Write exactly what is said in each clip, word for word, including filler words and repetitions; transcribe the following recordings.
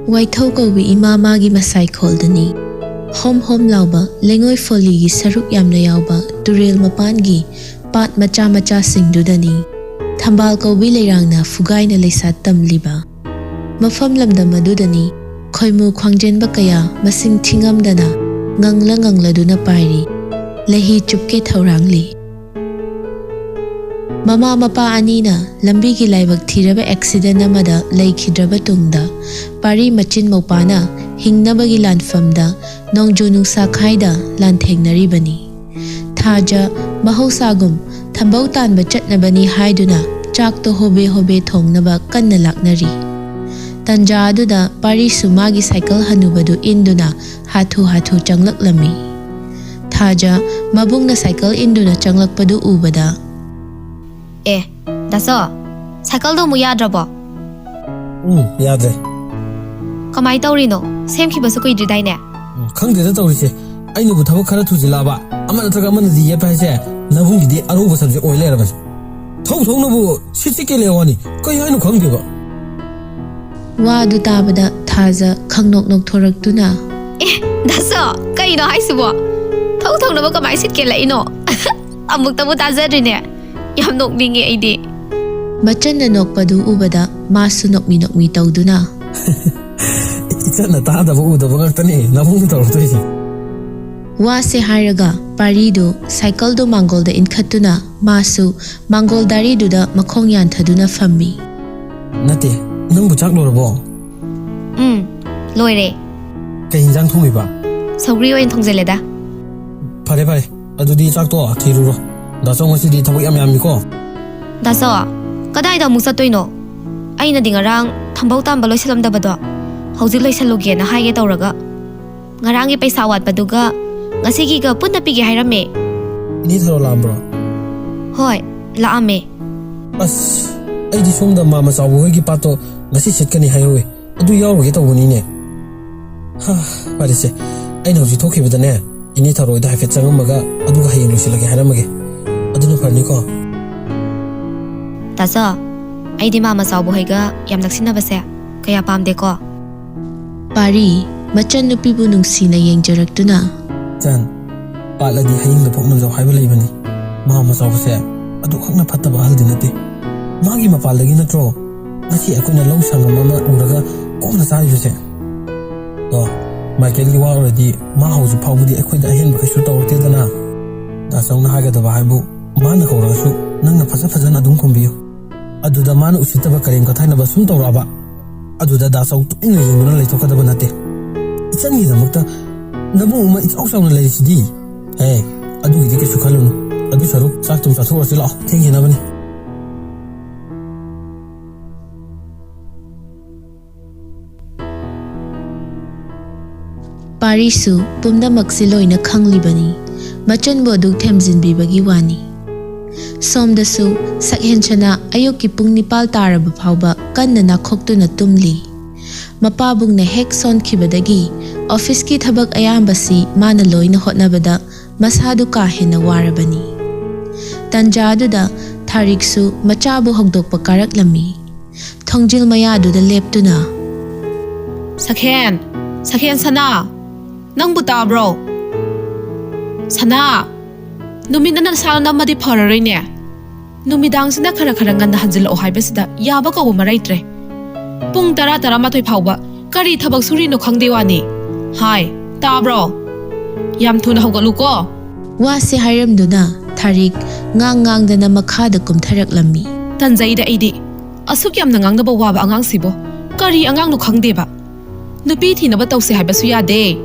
ꯋꯥꯏꯊꯧ ꯀꯧꯕꯤ ꯏꯃꯥ ꯃꯥꯒꯤ ꯃꯁꯥꯏꯈꯣꯜꯗꯅꯤ꯫ Home home ꯂꯥꯎꯕ ꯂꯩꯉꯣꯏ ꯐꯣꯜꯂꯤꯒꯤ ꯁꯔꯨꯛ ꯌꯥꯝꯅ ꯌꯥꯎꯕ ꯇꯨꯔꯦꯜ ꯃꯄꯥꯟꯒꯤ ꯄꯥꯠ ꯃꯆꯥ ꯃꯆꯥꯁꯤꯡꯗꯨꯗꯅꯤ꯫ ꯊꯝꯕꯥꯜ ꯀꯧꯕꯤ ꯂꯩꯔꯥꯡꯅ ꯐꯨꯒꯥꯏꯅ ꯂꯩꯁꯥ ꯇꯝꯂꯤꯕ ꯃꯐꯝ ꯂꯝꯗꯝ ꯑꯗꯨꯗꯅꯤ꯫ ꯈꯣꯏꯃꯨ ꯈ꯭ꯋꯥꯡꯖꯦꯟꯕ ꯀꯌꯥ ꯃꯁꯤꯡ ꯊꯤꯉꯝꯗꯅ ꯉꯪꯂ ꯉꯪꯂꯗꯨꯅ ꯄꯥꯏꯔꯤ꯫ ꯂꯩꯍꯤ ꯆꯨꯞꯀꯦ ꯊꯧꯔꯥꯡꯂꯤ꯫ ꯃꯃꯥ ꯃꯄꯥ ꯑꯅꯤꯅ ꯂꯝꯕꯤꯒꯤ ꯂꯥꯏꯕꯛ ꯊꯤꯔꯕ ꯑꯦꯛꯁꯤꯗꯦꯟ ꯑꯃꯗ ꯂꯩꯈꯤꯗ꯭ꯔꯕ ꯇꯨꯡꯗ, ꯄꯥꯔꯤ ꯃꯆꯤꯟ ꯃꯧꯄꯥꯅ ꯍꯤꯡꯅꯕꯒꯤ ꯂꯥꯟꯐꯝꯗ ꯅꯣꯡꯖꯨ ꯅꯨꯡꯁꯥ ꯈꯥꯏꯗ ꯂꯥꯟꯊꯦꯡꯅꯔꯤꯕꯅꯤ꯫ ꯊꯥꯖ ꯃꯍꯧꯁꯥꯒꯨꯝ ꯊꯝꯕꯧ ꯇꯥꯟꯕ ꯆꯠꯅꯕꯅꯤ ꯍꯥꯏꯗꯨꯅ ꯆꯥꯛꯇꯣ ꯍꯣꯕꯦ ꯍꯣꯕꯦ ꯊꯣꯡꯅꯕ ꯀꯟꯅ ꯂꯥꯛꯅꯔꯤ꯫ ꯇꯟꯖꯥ ꯑꯗꯨꯗ ꯄꯥꯔꯤꯁꯨ ꯃꯥꯒꯤ ꯁꯥꯏꯀꯜ ꯍꯅꯨꯕꯗꯨ ꯏꯟꯗꯨꯅ ꯍꯥꯊꯨ ꯍꯥꯊꯨ ꯆꯪꯂꯛꯂꯝꯃꯤ꯫ ꯊꯥꯖ ꯃꯕꯨꯡꯅ ꯁꯥꯏꯀꯜ ꯏꯟꯗꯨꯅ ꯆꯪꯂꯛꯄꯗꯨ ꯎꯕꯗ, "ꯑꯦ, ꯗꯥꯆꯧ, ꯁꯥꯏꯀꯜꯗꯣ ꯑꯃꯨꯛ ꯌꯥꯗ꯭ꯔꯕꯣ? ꯎꯝ, ꯌꯥꯗ꯭ꯔꯦ꯫ ꯀꯃꯥꯏ ꯇꯧꯔꯤꯅꯣ? ꯁꯦꯝꯈꯤꯕꯁꯨ ꯀꯨꯏꯗ꯭ꯔꯤꯗꯥꯏꯅꯦ?" ꯎꯝ, ꯈꯪꯗꯦꯗ ꯇꯧꯔꯤꯁꯦ꯫ ꯑꯩꯅꯕꯨ ꯊꯕꯛ ꯈꯔ ꯊꯨꯖꯤꯜꯂꯛꯑꯕ, ꯑꯃ ꯅꯠꯇ꯭ꯔꯒ ꯑꯃꯅꯗꯤ ꯌꯦꯠꯄ ꯍꯥꯏꯁꯦ ꯅꯕꯨꯡꯒꯤꯗꯤ ꯑꯔꯧꯕ ꯁꯕꯖꯦꯛ ꯑꯣꯏ ꯂꯩꯔꯕꯅꯤ꯫ ꯊꯧ ꯊꯧꯅꯕꯨ ꯁꯤꯠ ꯁꯤꯠꯀꯦ ꯂꯩ ꯋꯥꯅꯤ꯫ ꯀꯩ ꯍꯥꯏꯅꯣ ꯈꯪꯗꯦꯕ꯫ ꯋꯥꯗꯨ ꯇꯥꯕꯗ ꯊꯥꯖ ꯈꯪꯅꯣꯛ ꯅꯣꯛꯊꯣꯔꯛꯇꯨꯅ, "ꯑꯦ, ꯗꯥꯆꯧ, ꯀꯩꯅꯣ ꯍꯥꯏꯁꯤꯕꯣ? ꯊꯧ ꯊꯧꯅꯕ ꯀꯃꯥꯏ ꯁꯤꯠꯀꯦ ꯂꯩꯅꯣ? ꯑꯃꯨꯛꯇꯕꯨ ꯇꯥꯖꯗ꯭ꯔꯤꯅꯦ꯫ ꯌꯥꯝ ꯅꯣꯛꯅꯤꯡꯉꯦ ꯑꯩꯗꯤ꯫" ꯃꯆꯟꯅ ꯅꯣꯛꯄꯗꯨ ꯎꯕꯗ ꯃꯥꯁꯨ ꯅꯣꯛꯃꯤ ꯅꯣꯛꯃꯤ ꯇꯧꯗꯨꯅ, "ꯏꯆꯟꯅ ꯇꯥꯗꯕ ꯎꯗꯕ ꯉꯥꯛꯇꯅꯦ ꯅꯕꯨꯡꯅ ꯇꯧꯔꯛꯇꯣꯏꯁꯦ꯫" ꯋꯥꯁꯦ ꯍꯥꯏꯔꯒ ꯄꯥꯔꯤꯗꯨ ꯁꯥꯏꯀꯜꯗꯨ ꯃꯥꯡꯒꯣꯜꯗ ꯏꯟꯈꯠꯇꯨꯅ ꯃꯥꯁꯨ ꯃꯥꯡꯒꯣꯜ ꯗꯥꯔꯤꯗꯨꯗ ꯃꯈꯣꯡ ꯌꯥꯟꯊꯗꯨꯅ ꯐꯝꯃꯤ꯫ "ꯅꯠꯇꯦ, ꯅꯪꯕꯨ ꯆꯥꯛ ꯂꯣꯏꯔꯕꯣ?" "ꯎꯝ, ꯂꯣꯏꯔꯦ꯫" "ꯀꯩ ꯏꯟꯖꯥꯡ ꯊꯣꯡꯉꯤꯕ?" "ꯁꯧꯒ꯭ꯔꯤ ꯑꯣꯏꯅ ꯊꯣꯡꯖꯜꯂꯦꯗ꯫" "ꯐꯔꯦ, ꯐꯔꯦ꯫ ꯑꯗꯨꯗꯤ ꯆꯥꯛꯇꯣ ꯊꯤꯔꯨꯔꯣ꯫ ꯗꯥꯆꯧ ꯉꯁꯤꯗꯤ ꯊꯕꯛ ꯌꯥꯝ ꯌꯥꯝꯃꯤꯀꯣ꯫" "ꯗꯥꯆꯧ, ꯀꯗꯥꯏꯗ ꯑꯃꯨꯛ ꯆꯠꯇꯣꯏꯅꯣ? ꯑꯩꯅꯗꯤ ꯉꯔꯥꯡ ꯊꯝꯕꯧ ꯇꯥꯟꯕ ꯂꯣꯏꯁꯤꯜꯂꯝꯗꯕꯗꯣ ꯍꯧꯖꯤꯛ ꯂꯣꯏꯁꯤꯜꯂꯨꯒꯦꯅ ꯍꯥꯏꯒꯦ ꯇꯧꯔꯒ, ꯉꯔꯥꯡꯒꯤ ꯄꯩꯁꯥ ꯋꯥꯠꯄꯗꯨꯒ ꯉꯁꯤꯒꯤꯒ ꯄꯨꯟꯅ ꯄꯤꯒꯦ ꯍꯥꯏꯔꯝꯃꯦ꯫" "ꯏꯅꯦ ꯊꯔꯣ ꯂꯥꯛꯑꯝꯕ꯭ꯔꯣ?" "ꯍꯣꯏ, ꯂꯥꯛꯑꯝꯃꯦ꯫" "ꯑꯁ, ꯑꯩꯗꯤ ꯁꯣꯝꯗ ꯃꯥꯃ ꯆꯥꯎꯕ ꯍꯣꯏꯒꯤ ꯄꯥꯠꯇꯣ ꯉꯁꯤ ꯁꯤꯠꯀꯅꯤ ꯍꯥꯏꯍꯧꯋꯤ꯫ ꯑꯗꯨ ꯌꯥꯎꯔꯨꯒꯦ ꯇꯧꯕꯅꯤꯅꯦ꯫ ꯍꯥ, ꯐꯔꯦꯁꯦ꯫ ꯑꯩꯅ ꯍꯧꯖꯤꯛ ꯊꯣꯛꯈꯤꯕꯗꯅꯦ, ꯏꯅꯦ ꯊꯧꯔꯣꯏꯗ ꯍꯥꯏꯐꯦꯠ ꯆꯪꯉꯝꯃꯒ ꯑꯗꯨꯒ ꯍꯌꯦꯡ ꯂꯣꯏꯁꯤꯜꯂꯒꯦ ꯍꯥꯏꯔꯝꯃꯒꯦ꯫ ꯑꯗꯨꯅ ꯐꯔꯅꯤꯀꯣ? ꯇꯥꯆꯧ, ꯑꯩꯗꯤ ꯃꯥꯃ ꯆꯥꯎꯕ ꯍꯣꯏꯒ ꯌꯥꯝ ꯅꯛꯁꯤꯟꯅꯕꯁꯦ ꯀꯌꯥ ꯄꯥꯝꯗꯦꯀꯣ꯫ ꯄꯥꯔꯤ, ꯃꯆꯟꯅꯨꯄꯤꯕꯨ ꯅꯨꯡꯁꯤꯅ ꯌꯦꯡꯖꯔꯛꯇꯨꯅ꯫ ꯏꯆꯟ, ꯄꯥꯠꯂꯗꯤ ꯍꯌꯤꯡꯗ ꯐꯣꯛꯅꯖꯧ ꯍꯥꯏꯕ ꯂꯩꯕꯅꯤ꯫ ꯃꯥꯃ ꯆꯥꯎꯕꯁꯦ ꯑꯗꯨꯈꯛꯅ ꯐꯠꯇꯕ ꯑꯍꯜꯗꯤ ꯅꯠꯇꯦ꯫ ꯃꯥꯒꯤ ꯃꯄꯥꯜꯗꯒꯤ ꯅꯠꯇ꯭ꯔꯣ ꯉꯁꯤ ꯑꯩꯈꯣꯏꯅ ꯂꯧ ꯁꯪꯒꯝ ꯑꯃ ꯎꯔꯒ ꯀꯣꯝꯅ ꯆꯥꯔꯤꯕꯁꯦ? ꯑꯗꯣ ꯃꯥꯏꯀꯦꯜꯒꯤ ꯋꯥ ꯑꯣꯏꯔꯗꯤ ꯃꯥ ꯍꯧꯖꯤꯛ ꯐꯥꯎꯕꯗꯤ ꯑꯩꯈꯣꯏꯗ ꯑꯍꯦꯟꯕ ꯀꯩꯁꯨ ꯇꯧꯔꯛꯇꯦꯗꯅ꯫ ꯗꯥꯆꯧꯅ ꯍꯥꯏꯒꯗꯕ ꯍꯥꯏꯕꯨ ꯃꯥꯅ ꯀꯧꯔꯒꯁꯨ ꯅꯪꯅ ꯐꯖ ꯐꯖꯅ ꯑꯗꯨꯝ ꯈꯨꯝꯕꯤꯌꯨ꯫ ꯑꯗꯨꯗ ꯃꯥꯅ ꯎꯁꯤꯠꯇꯕ ꯀꯔꯦꯝ ꯀꯊꯥꯏꯅꯕ ꯁꯨꯝ ꯇꯧꯔꯛꯑꯕ, ꯑꯗꯨꯗ ꯗꯥꯆꯧ ꯇꯨꯃꯤꯟꯅ ꯌꯦꯡꯗꯨꯅ ꯂꯩꯊꯣꯛꯀꯗꯕ ꯅꯠꯇꯦ꯫ ꯏꯆꯟꯒꯤꯗꯃꯛꯇ ꯅꯕꯨꯡ ꯑꯃ ꯏꯆꯥꯎ ꯆꯥꯎꯅ ꯂꯩꯔꯤꯁꯤꯗꯤ꯫ ꯍꯦ, ꯑꯗꯨꯒꯤꯗꯤ ꯀꯩꯁꯨ ꯈꯜꯂꯨꯅꯨ꯫ ꯑꯗꯨ ꯁꯔꯨꯛ ꯆꯥꯛ ꯊꯨꯝ ꯆꯥꯊꯣꯛꯑꯁꯤ ꯂꯥꯛꯑꯣ, ꯊꯦꯡꯈꯤꯅꯕꯅꯤ꯫ ꯄꯥꯔꯤꯁꯨ ꯄꯨꯝꯅꯃꯛꯁꯤ ꯂꯣꯏꯅ ꯈꯪꯂꯤꯕꯅꯤ, ꯃꯆꯟꯕꯨ ꯑꯗꯨꯛ ꯊꯦꯝꯖꯤꯟꯕꯤꯕꯒꯤ ꯋꯥꯅꯤ꯫ ꯁꯣꯝꯗꯁꯨ ꯁꯛꯍꯦꯟꯁꯅ ꯑꯌꯨꯛꯀꯤ ꯄꯨꯡ ꯅꯤꯄꯥꯜ ꯇꯥꯔꯕ ꯐꯥꯎꯕ ꯀꯟꯅ ꯅꯥꯈꯣꯛꯇꯨꯅ ꯇꯨꯝꯂꯤ꯫ ꯃꯄꯥꯕꯨꯡꯅ ꯍꯦꯛ ꯁꯣꯟꯈꯤꯕꯗꯒꯤ ꯑꯣꯐꯤꯁꯀꯤ ꯊꯕꯛ ꯑꯌꯥꯝꯕꯁꯤ ꯃꯥꯅ ꯂꯣꯏꯅ ꯍꯣꯠꯅꯕꯗ ꯃꯁꯥꯗꯨ ꯀꯥ ꯍꯦꯟꯅ ꯋꯥꯔꯕꯅꯤ꯫ ꯇꯟꯖꯥ ꯑꯗꯨꯗ ꯊꯥꯔꯤꯛꯁꯨ ꯃꯆꯥꯕꯨ ꯍꯧꯗꯣꯛꯄ ꯀꯥꯔꯛꯂꯝꯃꯤ꯫ ꯊꯣꯡꯖꯤꯜ ꯃꯌꯥꯗꯨꯗ ꯂꯦꯞꯇꯨꯅ, "ꯁꯈꯦꯟ, ꯁꯈꯦꯟ ꯁꯅꯥ, ꯅꯪꯕꯨ ꯇꯥꯕ꯭ꯔꯣ? ꯁꯅꯥ, ꯅꯨꯃꯤꯠꯅ ꯅꯁꯥ ꯅꯝꯃꯗꯤ ꯐꯔꯔꯣꯏꯅꯦ꯫ ꯅꯨꯃꯤꯗꯥꯡꯁꯤꯅ ꯈꯔ ꯈꯔ ꯉꯟꯅ ꯍꯟꯖꯤꯜꯂꯛꯑꯣ ꯍꯥꯏꯕꯁꯤꯗ ꯌꯥꯕ ꯀꯧꯕ ꯑꯃ ꯂꯩꯇ꯭ꯔꯦ꯫ ꯄꯨꯡ ꯇꯔꯥ, ꯇꯔꯥꯃꯥꯊꯣꯏ ꯐꯥꯎꯕ ꯀꯔꯤ ꯊꯕꯛ ꯁꯨꯔꯤꯅꯣ ꯈꯪꯗꯦ ꯋꯥꯅꯤ꯫ ꯍꯥꯏ, ꯇꯥꯕ꯭ꯔꯣ? ꯌꯥꯝ ꯊꯨꯅ ꯍꯧꯒꯠꯂꯨꯀꯣ꯫" ꯋꯥꯁꯦ ꯍꯥꯏꯔꯝꯗꯨꯅ ꯊꯥꯔꯤꯛ ꯉꯥꯡ ꯉꯥꯡꯗꯅ ꯃꯈꯥꯗ ꯀꯨꯝꯊꯔꯛꯂꯝꯃꯤ꯫ "ꯇꯟꯖꯩꯗ ꯑꯩꯗꯤ꯫ ꯑꯁꯨꯛ ꯌꯥꯝꯅ ꯉꯥꯡꯅꯕ ꯋꯥꯕ ꯑꯉꯥꯡꯁꯤꯕꯨ꯫ ꯀꯔꯤ ꯑꯉꯥꯡꯅꯣ ꯈꯪꯗꯦꯕ꯫ ꯅꯨꯄꯤ ꯊꯤꯅꯕ ꯇꯧꯁꯦ ꯍꯥꯏꯕꯁꯨ ꯌꯥꯗꯦ꯫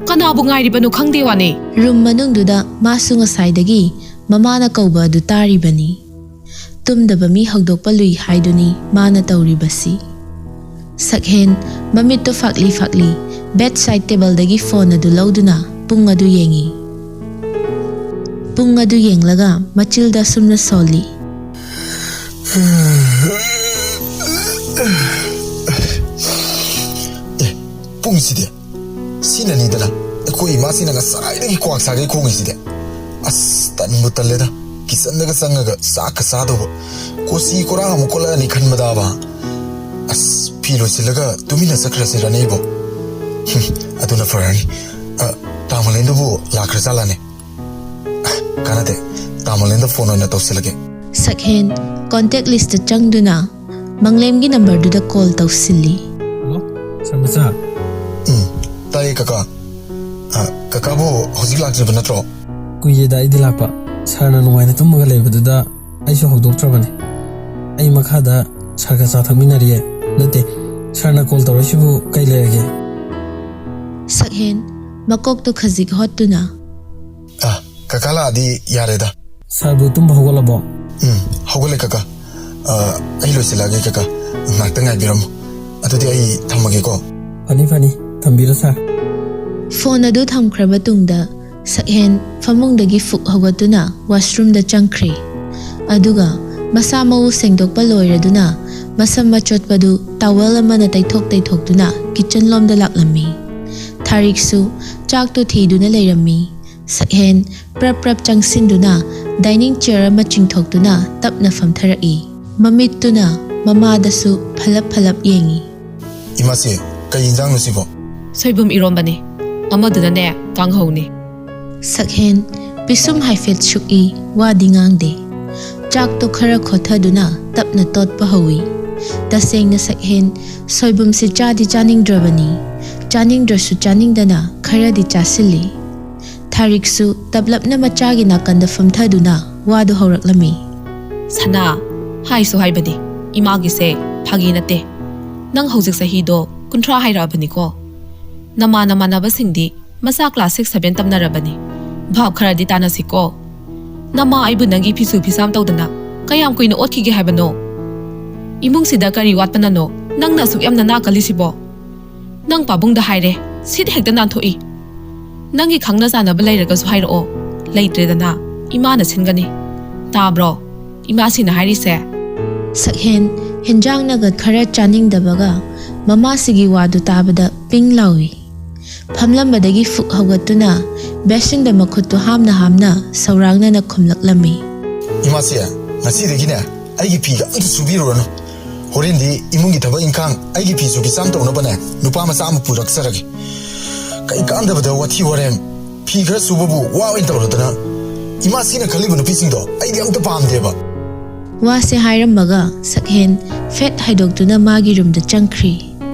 ꯀꯅꯥꯕꯨ ꯉꯥꯏꯔꯤꯕꯅꯣ ꯈꯪꯗꯦ ꯋꯥꯅꯤ꯫" ꯔꯨꯝ ꯃꯅꯨꯡꯗꯨꯗ ꯃꯥꯁꯨ ꯉꯁꯥꯏꯗꯒꯤ ꯃꯃꯥꯅ ꯀꯧꯕ ꯑꯗꯨ ꯇꯥꯔꯤꯕꯅꯤ꯫ ꯇꯨꯝꯗꯕ ꯃꯤ ꯍꯧꯗꯣꯛꯄ ꯂꯨꯏ ꯍꯥꯏꯗꯨꯅꯤ ꯃꯥꯅ ꯇꯧꯔꯤꯕꯁꯤ꯫ ꯁꯛꯍꯦꯟ ꯃꯃꯤꯠꯇꯨ ꯐꯥꯛꯂꯤ ꯐꯥꯛꯂꯤ ꯕꯦꯗ ꯁꯥꯏꯗ ꯇꯦꯕꯜꯗꯒꯤ ꯐꯣꯟ ꯑꯗꯨ ꯂꯧꯗꯨꯅ ꯄꯨꯡ ꯑꯗꯨ ꯌꯦꯡꯏ꯫ ꯄꯨꯡ ꯑꯗꯨ ꯌꯦꯡꯂꯒ ꯃꯆꯤꯜꯗ ꯑꯁꯨꯝꯅ ꯁꯣꯜꯂꯤ꯫ ꯑꯦ, ꯄꯨꯡꯁꯤꯗꯤ ꯁꯤꯅꯅꯤꯗꯅ ꯑꯩꯈꯣꯏ ꯏꯃꯥꯁꯤꯅ ꯉꯁꯥꯏꯗꯒꯤ ꯀ꯭ꯋꯥꯛ ꯁꯥꯒꯩ ꯈꯣꯡꯉꯤꯁꯤꯗꯤ꯫ ꯑꯁ, ꯇꯟꯕꯨ ꯇꯜꯂꯦꯗ꯫ ꯀꯤꯆꯟꯗꯒ ꯆꯪꯉꯒ ꯆꯥꯛꯀ ꯆꯥꯗꯧꯕ꯫ ꯀꯣꯆꯤ ꯀꯣꯔꯥ ꯑꯃꯨꯛ ꯀꯣꯠꯂꯛꯑꯅꯤ ꯈꯟꯕꯗꯥꯕ꯫ ꯑꯁ, ꯐꯤ ꯂꯣꯏꯁꯤꯜꯂꯒ ꯇꯨꯃꯤꯟꯅ ꯆꯠꯈ꯭ꯔꯁꯤꯔꯅꯦ ꯑꯩꯕꯣ? ꯍꯨꯝ, ꯑꯗꯨꯅ ꯐꯔꯅꯤ꯫ ꯑ, ꯇꯥꯃꯣꯂꯦꯟꯗꯨꯕꯨ ꯂꯥꯛꯈ꯭ꯔꯖꯥꯠꯂꯅꯦ? ꯑ, ꯀꯥꯟꯅꯗꯦ꯫ ꯇꯥꯃꯣꯂꯦꯟꯗ ꯐꯣꯟ ꯑꯣꯏꯅ ꯇꯧꯁꯤꯜꯂꯒꯦ꯫ ꯁꯛꯍꯦꯟ ꯀꯣꯟꯇꯦꯛ ꯂꯤꯁꯇ ꯆꯪꯗꯨꯅ ꯃꯪꯂꯦꯝꯒꯤ ꯅꯝꯕꯔꯗꯨꯗ ꯀꯣꯜ ꯇꯧꯁꯤꯜꯂꯤ꯫ ꯍꯜꯂꯣ, ꯁꯔꯃꯆꯥ꯫ ꯎꯝ, ꯇꯥꯏꯌꯦ ꯀꯀꯥ꯫ ꯑ, ꯀꯀꯥꯕꯨ ꯍꯧꯖꯤꯛ ꯂꯥꯛꯇ꯭ꯔꯤꯕ ꯅꯠꯇ꯭ꯔꯣ? ꯀꯨꯏꯔꯦꯗ ꯑꯩꯗꯤ ꯂꯥꯛꯄ꯫ ꯁꯥꯔꯅ ꯅꯨꯡꯉꯥꯏꯅ ꯇꯨꯝꯃꯒ ꯂꯩꯕꯗꯨꯗ ꯑꯩꯁꯨ ꯍꯧꯗꯣꯛꯇ꯭ꯔꯕꯅꯦ꯫ ꯑꯩ ꯃꯈꯥꯗ ꯁꯥꯔꯒ ꯆꯥ ꯊꯛꯃꯤꯟꯅꯔꯤꯌꯦ꯫ ꯅꯠꯇꯦ, ꯁꯥꯔꯅ ꯀꯣꯜ ꯇꯧꯔꯛꯏꯁꯤꯕꯨ ꯀꯩ ꯂꯩꯔꯒꯦ? ꯁꯛꯍꯦꯟ ꯃꯀꯣꯛꯇꯨ ꯈꯖꯤꯛ ꯍꯣꯠꯇꯨꯅ꯫ ꯑ, ꯀꯀꯥ ꯂꯥꯛꯑꯗꯤ ꯌꯥꯔꯦꯗ꯫ ꯁꯥꯔꯕꯨ ꯇꯨꯝꯕ ꯍꯧꯒꯠꯂꯕꯣ? ꯎꯝ, ꯍꯧꯒꯠꯂꯦ ꯀꯀꯥ꯫ ꯑ, ꯑꯩ ꯂꯣꯏꯁꯤꯜꯂꯛꯑꯒꯦ ꯀꯀꯥ꯫ ꯉꯥꯛꯇ ꯉꯥꯏꯕꯤꯔꯝꯃꯣ꯫ ꯑꯗꯨꯗꯤ ꯑꯩ ꯊꯝꯃꯒꯦꯀꯣ꯫ ꯐꯅꯤ, ꯐꯅꯤ꯫ ꯊꯝꯕꯤꯔꯣ ꯁꯥꯔ꯫ ꯐꯣꯟ ꯑꯗꯨ ꯊꯝꯈ꯭ꯔꯕ ꯇꯨꯡꯗ ꯁꯛꯍꯦꯟ ꯐꯃꯨꯡꯗꯒꯤ ꯐꯨꯛ ꯍꯧꯒꯠꯇꯨꯅ ꯋꯥꯁꯔꯨꯝꯗ ꯆꯪꯈ꯭ꯔꯦ꯫ ꯑꯗꯨꯒ ꯃꯁꯥ ꯃꯎ ꯁꯦꯡꯗꯣꯛꯄ ꯂꯣꯏꯔꯗꯨꯅ ꯃꯁꯝ ꯃꯆꯣꯠꯄꯗꯨ ꯇꯥꯋꯦꯜ ꯑꯃꯅ ꯇꯩꯊꯣꯛ ꯇꯩꯊꯣꯛꯇꯨꯅ ꯀꯤꯆꯟꯂꯣꯝꯗ ꯂꯥꯛꯂꯝꯃꯤ꯫ ꯊꯥꯔꯤꯛꯁꯨ ꯆꯥꯛꯇꯨ ꯊꯤꯗꯨꯅ ꯂꯩꯔꯝꯃꯤ꯫ ꯁꯛꯍꯦꯟ ꯄ꯭ꯔꯞ ꯄ꯭ꯔꯞ ꯆꯪꯁꯤꯟꯗꯨꯅ ꯗꯥꯏꯅꯤꯡ ꯆꯤꯌꯔ ꯑꯃ ꯆꯤꯡꯊꯣꯛꯇꯨꯅ ꯇꯞꯅ ꯐꯝꯊꯔꯛꯏ꯫ ꯃꯃꯤꯠꯇꯨꯅ ꯃꯃꯥꯗꯁꯨ ꯐꯂꯞ ꯐꯂꯞ ꯌꯦꯡꯏ꯫ ꯏꯃꯥꯁꯦ, ꯀꯩ ꯏꯟꯖꯥꯡꯅꯣ ꯁꯤꯕꯣ? ꯁꯣꯏꯕꯨꯝ ꯏꯔꯣꯝꯕꯅꯤ, ꯑꯃꯗꯨꯅꯅꯦ ꯀꯥꯡꯍꯧꯅꯤ꯫ ꯁꯛꯍꯦꯟ ꯄꯤꯁꯨꯝ ꯍꯥꯏꯐꯦꯠ ꯁꯨꯛꯏ, ꯋꯥꯗꯤ ꯉꯥꯡꯗꯦ꯫ ꯆꯥꯛꯇꯣ ꯈꯔ ꯈꯣꯠꯊꯗꯨꯅ ꯇꯞꯅ ꯇꯣꯠꯄ ꯍꯧꯏ꯫ ꯇꯁꯦꯡꯅ ꯁꯛꯍꯦꯟ ꯁꯣꯏꯕꯨꯝꯁꯤ ꯆꯥꯗꯤ ꯆꯥꯅꯤꯡꯗ꯭ꯔꯕꯅꯤ꯫ ꯆꯥꯅꯤꯡꯗ꯭ꯔꯁꯨ ꯆꯥꯅꯤꯡꯗꯅ ꯈꯔꯗꯤ ꯆꯥꯁꯤꯜꯂꯤ꯫ ꯊꯥꯔꯤꯛꯁꯨ ꯇꯞꯂꯞꯅ ꯃꯆꯥꯒꯤ ꯅꯥꯀꯟꯗ ꯐꯝꯊꯗꯨꯅ ꯋꯥꯗꯨ ꯍꯧꯔꯛꯂꯝꯃꯤ꯫ ꯁꯅꯥ, ꯍꯥꯏꯁꯨ ꯍꯥꯏꯕꯅꯤ, ꯏꯃꯥꯒꯤꯁꯦ ꯐꯥꯒꯤ ꯅꯠꯇꯦ꯫ ꯅꯪ ꯍꯧꯖꯤꯛ ꯆꯍꯤꯗꯣ ꯀꯨꯟꯊ꯭ꯔꯥ ꯍꯥꯏꯔꯛꯑꯕꯅꯤꯀꯣ꯫ ꯅꯃꯥ ꯅꯃꯥꯟꯅꯕꯁꯤꯡꯗꯤ ꯃꯆꯥ ꯀ꯭ꯂꯥꯁ ꯁꯤꯛꯁ ꯁꯚꯦꯟ ꯇꯝꯅꯔꯕꯅꯤ꯫ ꯚꯥꯞ ꯈꯔꯗꯤ ꯇꯥꯅꯁꯤꯀꯣ꯫ ꯅꯃꯥ ꯑꯩꯕꯨ ꯅꯪꯒꯤ ꯐꯤꯁꯨ ꯐꯤꯁꯥꯝ ꯇꯧꯗꯅ ꯀꯌꯥꯝ ꯀꯨꯏꯅ ꯑꯣꯠꯈꯤꯒꯦ ꯍꯥꯏꯕꯅꯣ? ꯏꯃꯨꯡꯁꯤꯗ ꯀꯔꯤ ꯋꯥꯠꯄꯅꯅꯣ ꯅꯪꯅ ꯑꯁꯨꯛ ꯌꯥꯝꯅ ꯅꯥ ꯀꯜꯂꯤꯁꯤꯕꯣ? ꯅꯪ ꯄꯥꯕꯨꯡꯗ ꯍꯥꯏꯔꯦ, ꯁꯤꯠ ꯍꯦꯛꯇ ꯅꯥꯟꯊꯣꯛꯏ꯫ ꯅꯪꯒꯤ ꯈꯪꯅ ꯆꯥꯟꯅꯕ ꯂꯩꯔꯒꯁꯨ ꯍꯥꯏꯔꯛꯑꯣ, ꯂꯩꯇ꯭ꯔꯦꯗꯅ ꯏꯃꯥꯅ ꯁꯤꯟꯒꯅꯤ꯫ ꯇꯥꯕ꯭ꯔꯣ? ꯏꯃꯥꯁꯤꯅ ꯍꯥꯏꯔꯤꯁꯦ꯫ ꯁꯛꯍꯦꯟ ꯍꯦꯟꯖꯥꯡꯅꯒ ꯈꯔ ꯆꯥꯅꯤꯡꯗꯕꯒ ꯃꯃꯥꯁꯤꯒꯤ ꯋꯥꯗꯨ ꯇꯥꯕꯗ ꯄꯤꯡ ꯂꯥꯎꯏ꯫ ꯐꯝꯂꯝꯕꯗꯒꯤ ꯐꯨꯛ ꯍꯧꯒꯠꯇꯨꯅ ꯕꯦꯁꯤꯟꯗ ꯃꯈꯨꯠꯇꯨ ꯍꯥꯝꯅ ꯍꯥꯝꯅ ꯁꯧꯔꯥꯡꯅꯅ ꯈꯨꯝꯂꯛꯂꯝꯃꯤ꯫ ꯏꯃꯥꯁꯦ, ꯉꯁꯤꯗꯒꯤꯅꯦ ꯑꯩꯒꯤ ꯐꯤꯒ ꯑꯝꯇ ꯁꯨꯕꯤꯔꯨꯔꯅꯨ꯫ ꯍꯣꯔꯦꯟꯗꯤ ꯏꯃꯨꯡꯒꯤ ꯊꯕꯛ ꯏꯪꯈꯥꯡ ꯑꯩꯒꯤ ꯐꯤ ꯁꯨꯕꯤ ꯆꯥꯝ ꯇꯧꯅꯕꯅꯦ ꯅꯨꯄꯥ ꯃꯆꯥ ꯑꯃ ꯄꯨꯔꯛꯆꯔꯒꯦ꯫ ꯀꯩ ꯀꯥꯟꯗꯕꯗ ꯋꯥꯊꯤ ꯋꯥꯔꯦꯝ, ꯐꯤ ꯈꯔ ꯁꯨꯕꯕꯨ ꯋꯥ ꯑꯣꯏꯅ ꯇꯧꯔꯗꯅ꯫ ꯏꯃꯥꯁꯤꯅ ꯈꯜꯂꯤꯕ ꯅꯨꯄꯤꯁꯤꯡꯗꯣ ꯑꯩꯗꯤ ꯑꯝꯇ ꯄꯥꯝꯗꯦꯕ꯫ ꯋꯥꯁꯦ ꯍꯥꯏꯔꯝꯃꯒ ꯁꯛꯍꯦꯟ ꯐꯦꯠ ꯍꯥꯏꯗꯣꯛꯇꯨꯅ ꯃꯥꯒꯤ ꯔꯨꯝꯗ ꯆꯪꯈ꯭ꯔꯤ꯫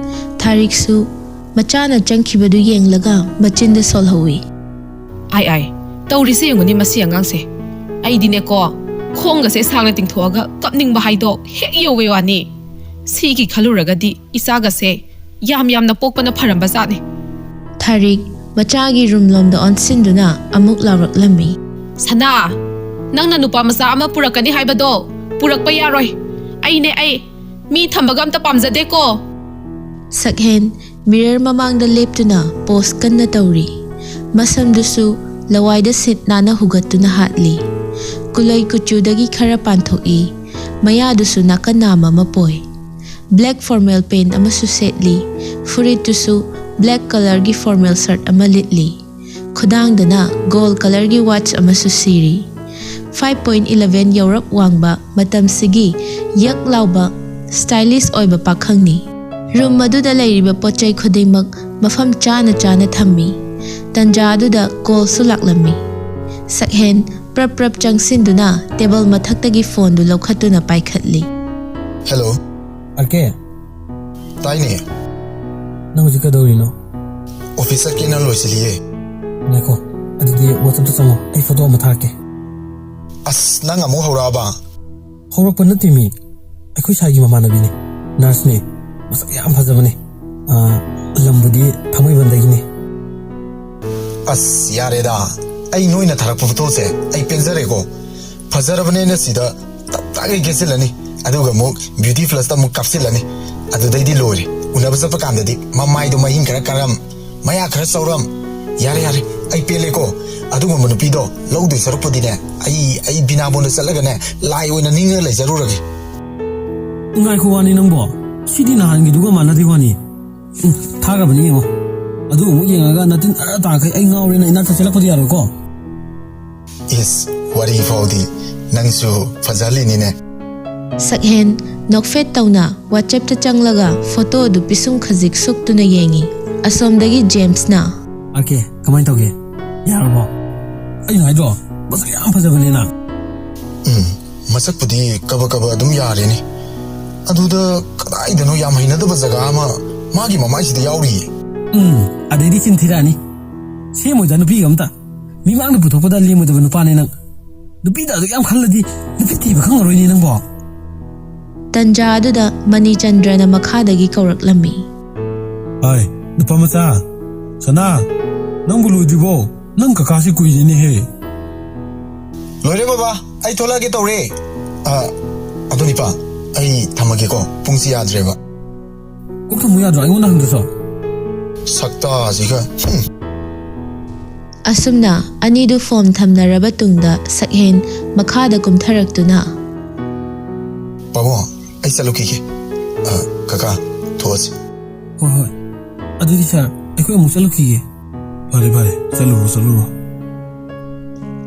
ꯊꯥꯔꯤꯛꯁꯨ ꯃꯆꯥꯅ ꯆꯪꯈꯤꯕꯗꯨ ꯌꯦꯡꯂꯒ ꯃꯆꯤꯟꯗ ꯁꯣꯜꯍꯧꯏ꯫ ꯑꯥꯏ ꯑꯥꯏ, ꯇꯧꯔꯤꯁꯦ ꯌꯦꯡꯉꯨꯅꯦ ꯃꯁꯤ ꯑꯉꯥꯡꯁꯦ꯫ ꯑꯩꯗꯤꯅꯦꯀꯣ, ꯈꯣꯡꯒꯁꯦ ꯁꯥꯡꯅ ꯇꯤꯡꯊꯣꯛꯑꯒ ꯀꯞꯅꯤꯡꯕ ꯍꯥꯏꯗꯣ ꯍꯦꯛ ꯌꯧꯋꯦ ꯋꯥꯅꯤ꯫ ꯁꯤꯒꯤ ꯈꯜꯂꯨꯔꯒꯗꯤ ꯏꯆꯥꯒꯁꯦ ꯌꯥꯝ ꯌꯥꯝꯅ ꯄꯣꯛꯄꯅ ꯐꯔꯝꯕ ꯖꯥꯠꯅꯤ꯫ ꯊꯥꯔꯤꯛ ꯃꯆꯥꯒꯤ ꯔꯨꯝꯂꯣꯝꯗ ꯑꯣꯟꯁꯤꯟꯗꯨꯅ ꯑꯃꯨꯛ ꯂꯥꯎꯔꯛꯂꯝꯃꯤ꯫ ꯁꯅꯥ, ꯅꯪꯅ ꯅꯨꯄꯥ ꯃꯆꯥ ꯑꯃ ꯄꯨꯔꯛꯀꯅꯤ ꯍꯥꯏꯕꯗꯣ ꯄꯨꯔꯛꯄ ꯌꯥꯔꯣꯏ꯫ ꯑꯩꯅꯦ ꯑꯩ, ꯃꯤ ꯊꯝꯕꯒ ꯑꯝꯇ ꯄꯥꯝꯖꯗꯦꯀꯣ꯫ ꯁꯛꯍꯦꯟ ꯃꯤꯔꯔ ꯃꯃꯥꯡꯗ ꯂꯦꯞꯇꯨꯅ ꯄꯣꯁ ꯀꯟꯅ ꯇꯧꯔꯤ꯫ ꯃꯁꯝꯗꯨꯁꯨ ꯂꯋꯥꯏꯗ ꯁꯤꯠ ꯅꯥꯟꯅ ꯍꯨꯒꯠꯇꯨꯅ ꯍꯥꯠꯂꯤ꯫ ꯀꯨꯂꯩ ꯀꯨꯆꯨꯗꯒꯤ ꯈꯔ ꯄꯥꯟꯊꯣꯛꯏ꯫ ꯃꯌꯥꯗꯨꯁꯨ ꯅꯥꯀꯟ ꯅꯥꯝ ꯑꯃ ꯄꯣꯏ꯫ ꯕ꯭ꯂꯦꯛ ꯐꯣꯔꯃꯦꯜ ꯄꯦꯟ ꯑꯃꯁꯨ ꯁꯦꯠꯂꯤ꯫ ꯐꯨꯔꯤꯠꯇꯨꯁꯨ ꯕ꯭ꯂꯦꯛ ꯀꯂꯔꯒꯤ ꯐꯣꯔꯃꯦꯜ ꯁꯔꯠ ꯑꯃ ꯂꯤꯠꯂꯤ꯫ ꯈꯨꯗꯥꯡꯗꯅ ꯒꯣꯜ ꯀꯂꯔꯒꯤ ꯋꯥꯠꯆ ꯑꯃꯁꯨ ꯁꯤꯔꯤ꯫ ꯐꯥꯏꯚ ꯄꯣꯏꯟ ꯏꯂꯚꯦꯟ ꯌꯧꯔꯞ ꯋꯥꯡꯕ ꯃꯇꯝꯁꯤꯒꯤ ꯌꯛ ꯂꯥꯎꯕ ꯁ꯭ꯇꯥꯏꯂꯤꯁ ꯑꯣꯏꯕ ꯄꯥꯈꯪꯅꯤ꯫ ꯔꯨꯝ ꯑꯗꯨꯗ ꯂꯩꯔꯤꯕ ꯄꯣꯠ ꯆꯩ ꯈꯨꯗꯤꯡꯃꯛ ꯃꯐꯝ ꯆꯥꯅ ꯆꯥꯅ ꯊꯝꯃꯤ꯫ ꯇꯟꯖꯥ ꯑꯗꯨꯗ ꯀꯣꯜꯁꯨ ꯂꯥꯛꯂꯝꯃꯤ꯫ ꯁꯛꯍꯦꯟ ꯄ꯭ꯔꯞ ꯄ꯭ꯔꯞ ꯆꯪꯁꯤꯟꯗꯨꯅ ꯇꯦꯕꯜ ꯃꯊꯛꯇꯒꯤ ꯐꯣꯟꯗꯨ ꯂꯧꯈꯠꯇꯨꯅ ꯄꯥꯏꯈꯠꯂꯤ꯫ ꯍꯦꯜꯂꯣ꯫ ꯑꯥꯔ ꯀꯦ, ꯇꯥꯏꯅꯦ꯫ ꯅꯪ ꯍꯧꯖꯤꯛ ꯀꯩꯗꯧꯔꯤꯅꯣ? ꯑꯣꯐꯤꯁ ꯆꯠꯀꯦꯅ ꯂꯣꯏꯁꯤꯜꯂꯤꯌꯦ꯫ ꯉꯥꯏꯈꯣ, ꯑꯗꯨꯗꯤ ꯋꯥꯆꯞꯇ ꯆꯪꯉꯣ, ꯑꯩ ꯐꯣꯇꯣ ꯑꯃ ꯊꯥꯔꯛꯀꯦ꯫ ꯑꯁ, ꯅꯪ ꯑꯃꯨꯛ ꯍꯧꯔꯛꯑꯕ? ꯍꯧꯔꯛꯄ ꯅꯠꯇꯦꯃꯤ, ꯑꯩꯈꯣꯏ ꯁꯥꯏꯒꯤ ꯃꯃꯥꯟꯅꯕꯤꯅꯤ, ꯅꯔꯁꯅꯤ, ꯃꯁꯛ ꯌꯥꯝ ꯐꯖꯕꯅꯤ꯫ ꯑꯥ, ꯂꯝꯕꯨꯗꯤ ꯊꯥꯡꯃꯩꯕꯟꯗꯒꯤꯅꯤ꯫ ꯑꯁ, ꯌꯥꯔꯦꯗ, ꯑꯩ ꯅꯣꯏꯅ ꯊꯥꯔꯛꯄ ꯐꯣꯇꯣꯁꯦ ꯑꯩ ꯄꯦꯟꯖꯔꯦꯀꯣ꯫ ꯐꯖꯔꯕꯅꯦꯅ ꯁꯤꯗ ꯇꯞ ꯇꯥꯒꯩ ꯀꯦꯁꯤꯜꯂꯅꯤ, ꯑꯗꯨꯒ ꯑꯃꯨꯛ ꯕ꯭ꯌꯨꯇꯤ ꯄ꯭ꯂꯁꯇ ꯑꯃꯨꯛ ꯀꯥꯞꯁꯤꯜꯂꯅꯤ꯫ ꯑꯗꯨꯗꯩꯗꯤ ꯂꯣꯏꯔꯦ, ꯎꯅꯕ ꯆꯠꯄ ꯀꯥꯟꯗꯗꯤ ꯃꯃꯥꯏꯗꯣ ꯃꯍꯤꯡ ꯈꯔ ꯀꯥꯔꯝ, ꯃꯌꯥ ꯈꯔ ꯆꯧꯔꯝ꯫ ꯌꯥꯔꯦ ꯌꯥꯔꯦ, ꯑꯩ ꯄꯦꯜꯂꯦꯀꯣ꯫ ꯑꯗꯨꯒꯨꯝꯕ ꯅꯨꯄꯤꯗꯣ ꯂꯧꯗꯣꯏ ꯁꯔꯨꯛꯄꯨꯗꯤꯅꯦ, ꯑꯩ ꯑꯩ ꯕꯤꯅꯥꯕꯣꯟꯗ ꯆꯠꯂꯒꯅꯦ ꯂꯥꯏ ꯑꯣꯏꯅ ꯅꯤꯡꯉ ꯂꯩꯖꯔꯨꯔꯒꯦ꯫ ꯉꯥꯏꯈꯣ, ꯋꯥꯅꯤ ꯅꯪꯕꯣ, ꯁꯤꯗꯤ ꯅꯍꯥꯟꯒꯤꯗꯨꯒ ꯃꯥꯟꯅꯗꯦ ꯋꯥꯅꯤ꯫ ꯎꯝ, ꯊꯥꯈ꯭ꯔꯕꯅꯤ ꯌꯦꯡꯉꯣ꯫ ꯑꯗꯨ ꯑꯃꯨꯛ ꯌꯦꯡꯉꯒ ꯅꯇꯤꯟ ꯑꯔ ꯇꯥꯈꯩ ꯑꯩ ꯉꯥꯎꯔꯦꯅ ꯏꯅꯥꯛꯇ ꯆꯦꯜꯂꯛꯄꯗꯤ ꯌꯥꯔꯣꯏꯀꯣ꯫ ꯏꯁ, ꯋꯥꯔꯤ ꯐꯥꯎꯗꯤ ꯅꯪꯁꯨ ꯐꯖꯍꯜꯂꯤꯅꯤꯅꯦ꯫ ꯁꯛꯍꯦꯟ ꯅꯣꯛꯐꯦꯠ ꯇꯧꯅ WhatsAppꯇ ꯆꯪꯂꯒ ꯐꯣꯇꯣ ꯑꯗꯨ ꯄꯤꯁꯨꯝ ꯈꯖꯤꯛ ꯁꯨꯛꯇꯨꯅ ꯌꯦꯡꯏ꯫ ꯑꯁꯣꯝꯗꯒꯤ ꯖꯦꯝꯁꯅ, ꯑꯥꯔ ꯀꯦ, ꯀꯃꯥꯏꯅ ꯇꯧꯒꯦ? ꯌꯥꯔꯕꯣ? ꯑꯩꯅ ꯍꯥꯏꯗ꯭ꯔꯣ, ꯃꯁꯛ ꯌꯥꯝ ꯐꯖꯕꯅꯦꯅ꯫ ꯎꯝ, ꯃꯁꯛꯄꯨꯗꯤ ꯀꯕ ꯀꯕ ꯑꯗꯨꯝ ꯌꯥꯔꯦꯅꯦ꯫ ꯑꯗꯨꯗ ꯀꯗꯥꯏꯗꯅꯣ ꯌꯥꯝ ꯍꯩꯅꯗꯕ ꯖꯒꯥ ꯑꯃ ꯃꯥꯒꯤ ꯃꯃꯥꯏꯁꯤꯗ ꯌꯥꯎꯔꯤꯌꯦ꯫ ꯎꯝ, ꯑꯗꯩꯗꯤ ꯆꯤꯟ ꯊꯤꯔꯛꯑꯅꯤ꯫ ꯁꯦꯝꯃꯣꯏꯗ ꯅꯨꯄꯤꯒ ꯑꯝꯇ꯫ ꯃꯤꯃꯥꯡꯗ ꯄꯨꯊꯣꯛꯄꯗ ꯂꯦꯝꯃꯣꯏꯗꯕ ꯅꯨꯄꯥꯅꯦ ꯅꯪ꯫ ꯅꯨꯄꯤꯗ ꯑꯗꯨꯛ ꯌꯥꯝ ꯈꯜꯂꯗꯤ ꯅꯨꯄꯤ ꯊꯤꯕ ꯈꯪꯉꯔꯣꯏꯅꯦ ꯅꯪꯕꯣ꯫ ꯇꯟꯖꯥ ꯑꯗꯨꯗ ꯃꯅꯤꯆꯟꯗ꯭ꯔꯅ ꯃꯈꯥꯗꯒꯤ ꯀꯧꯔꯛꯂꯝꯃꯤ꯫ ꯍꯥꯏ, ꯅꯨꯄꯥ ꯃꯆꯥ, ꯁꯅꯥ, ꯅꯪꯕꯨ ꯂꯣꯏꯗ꯭ꯔꯤꯕꯣ? ꯅꯪ ꯀꯀꯥꯁꯤ ꯀꯨꯏꯔꯦꯅꯦꯍꯦ꯫ ꯂꯣꯏꯔꯦ ꯕꯕꯥ, ꯑꯩ ꯊꯣꯛꯂꯛꯑꯒꯦ ꯇꯧꯔꯦ꯫ ꯑ, ꯑꯗꯨ ꯅꯤꯄꯥ, ꯑꯩ ꯊꯝꯃꯒꯦꯀꯣ, ꯄꯨꯡꯁꯤ ꯌꯥꯗ꯭ꯔꯦꯕ꯫ ꯀꯣꯛ ꯊꯝꯃꯨ ꯌꯥꯗ꯭ꯔꯣ? ꯑꯩꯉꯣꯟꯗ ꯍꯪꯗ꯭ꯔꯁꯨ꯫ ꯁꯛꯇꯥꯁꯤꯒ꯫ ꯍꯨꯝ꯫ ꯑꯁꯨꯝꯅ ꯑꯅꯤꯗꯨ ꯐꯣꯟ ꯊꯝꯅꯔꯕ ꯇꯨꯡꯗ ꯁꯛꯍꯦꯟ ꯃꯈꯥꯗ ꯀꯨꯝꯊꯔꯛꯇꯨꯅ, ꯄꯥꯕꯨꯡ, ꯑꯩ ꯆꯠꯂꯨꯈꯤꯒꯦ꯫ ꯑ, ꯀꯀꯥ, ꯊꯣꯛꯑꯁꯤ꯫ ꯍꯣꯏ, ꯍꯣꯏ꯫ ꯑꯗꯨꯗꯤ ꯁꯥꯔ, ꯑꯩꯈꯣꯏ ꯑꯃꯨꯛ ꯆꯠꯂꯨꯈꯤꯒꯦ꯫ ꯐꯔꯦ, ꯐꯔꯦ, ꯆꯠꯂꯨꯔꯣ, ꯆꯠꯂꯨꯔꯣ꯫